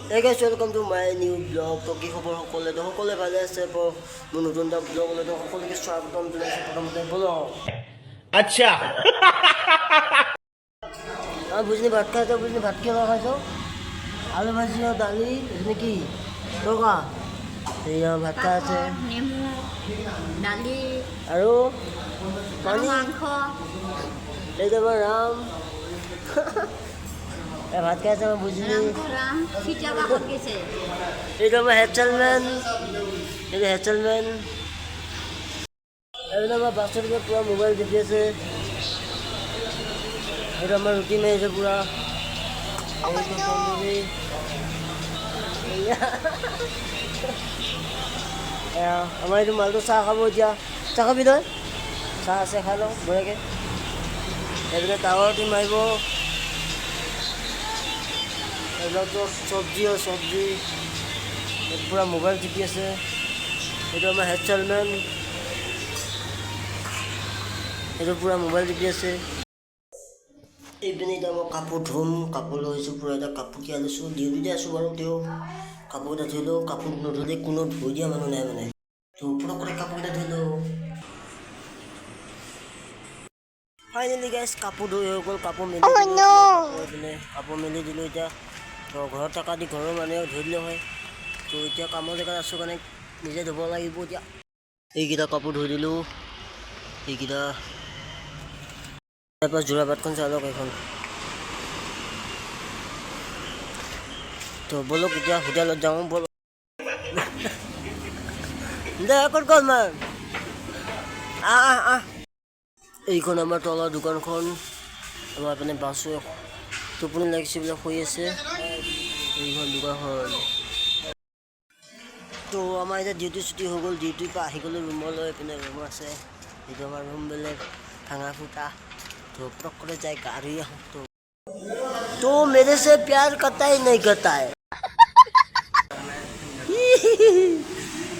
Hey guys, welcome to my new vlog. তো কি খবৰ সকলোৱে? তো সকলোৱে ভালে আছে? তো মোৰ নতুন এটা ব্লগলৈ তো সকলোকে স্বাগতম জনাইছোঁ। প্ৰথমতে ব'লক। अच्छा। আৰু বুজিলি, ভাত খাইছ? বুজিলি, ভাত কিয় খাইছ? আলু ভাজি আৰু দালি। এইখিনি কি তৰকা? এয়া ভাত খাই আছে। নেমু, দালি। আৰু আৰু পানী। মাংস। এইটো আমাৰ ৰাম। এই ভাত খাই আছে আমাৰ বুজিলি। ৰাম ৰাম সীতাবাসত গেছে। এইটো আমাৰ হেড চেলমেন, এইটো হেড চেলমেন। এইটো আমাৰ বাছৰ পূৰা মোবাইল টিপি আছে। এইটো আমাৰ ৰুটি মাৰিছে পূৰা। এইটো তন্দুৰী। এয়া এয়া আমাৰ এইটো মালটো চাহ খাব এতিয়া। চাহ খাবি তই? চাহ আছে, খাই লওঁ বঢ়িয়াকৈ। এইপিনে টাৱাৰ ৰুটি মাৰিব। এইবিলাকতো চব্জি হয়, চব্জি। এইটো পূৰা মোবাইল টিপি আছে। এইটো আমাৰ হেড চেলমেন, এইটো পূৰা মোবাইল টিপি আছে। এইপিনে এতিয়া মই কাপোৰ ধুম, কাপোৰ লৈ আহিছোঁ পূৰা। এতিয়া কাপোৰ তিয়াই লৈছোঁ। ডিউটিতে আছোঁ বাৰু, তেওঁ কাপোৰ কেইটা ধুই লওঁ। কাপোৰ নুধুলে কোনো ধুই দিয়া মানুহ নাই মানে। তো পটককৈ কাপোৰকেইটা ধুই লওঁ। ফাইনেলি গাইছ, কাপোৰ ধুই হৈ গ'ল। কাপোৰ মেলি দিলোঁ এইপিনে, কাপোৰ মেলি দিলোঁ এতিয়া। তো ঘৰত থকা দি ঘৰৰ মানুহে ধুই দিলে হয়। তো এতিয়া কামৰ জেগাত আছোঁ কাৰণে নিজে ধুব লাগিব। এতিয়া এইকেইটা কাপোৰ ধুই দিলোঁ এইকেইটা। তাৰপৰা যোৰাবাটখন চাই লওক এইখন। তো ব'লক, এতিয়া হোটেলত যাওঁ ব'লক। দে, ক'ত গ'ল মান? আহ আহ আহ। এইখন আমাৰ তলৰ দোকানখন। আমাৰ পিনে বাছো টোপনি লাগিছে বোলে, শুই আছে। এইখন দোকানখন। তো আমাৰ এতিয়া ডিউটি ছুটি হৈ গ'ল। ডিউটিৰ পৰা আহি গ'লোঁ ৰুমলৈ। এইপিনে ৰুম আছে, এইটো আমাৰ ৰুম, বেলেগ ভাঙা ফুটা। তো পটককৈ যাই গা ধুই আহোঁ। তো तो मेरे से प्यार करता ही नहीं करता है।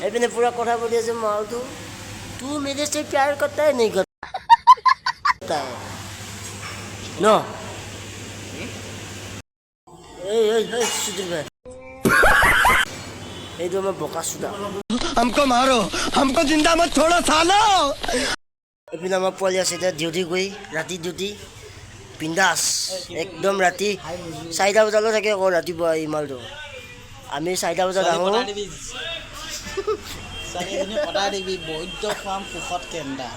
এইপিনে পূৰা কথা পাতি আছে মালটো। तू मेरे से प्यार करता है नहीं करता है ন? এই এই এই সুধীৰ ভাই, এইটো আমাৰ বোকা চুদা। हमको मारो, हमको जिंदा मत छोड़ो सालो। এইপিনে আমাৰ পোৱালি আছে। এতিয়া ডিউটি গৈ ৰাতি ডিউটি, বিন্দাছ একদম ৰাতি 4টা বজালৈ থাকে আকৌ ৰাতিপুৱা। এই মালটো, আমি 4টা বজাত আহোঁ। ছোৱালীজনী পতাই দিবি, বৈদ্য খুৱাম সুখত কেন্দা।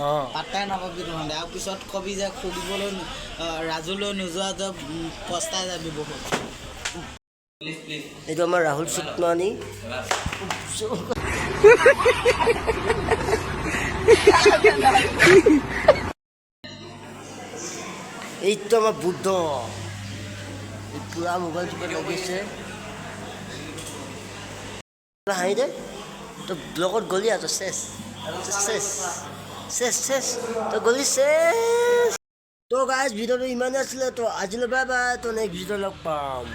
অঁ। পাত্তাই নাপাবি তহঁতে। আৰু পিছত কবি যে সুধিবলৈ ৰাজুলৈ নোযোৱা যে পস্তাই যাবি বহুত। এইটো আমাৰ ৰাহুল চুতমানি। এইটো আমাৰ বুদ্ধ, এই পূৰা মোবাইল টিপত লাগিছে। হাঁহি দে তই, ব্লগত গ'লি আৰু তই চেচ চেচ চেচ চেচ, তই গ'লি চেচ। তো গাইজ, ভিডিঅ'টো ইমানেই আছিলে। তো আজিলৈ বাই বাই। তো নেক্সট ভিডিঅ' লগ পাম।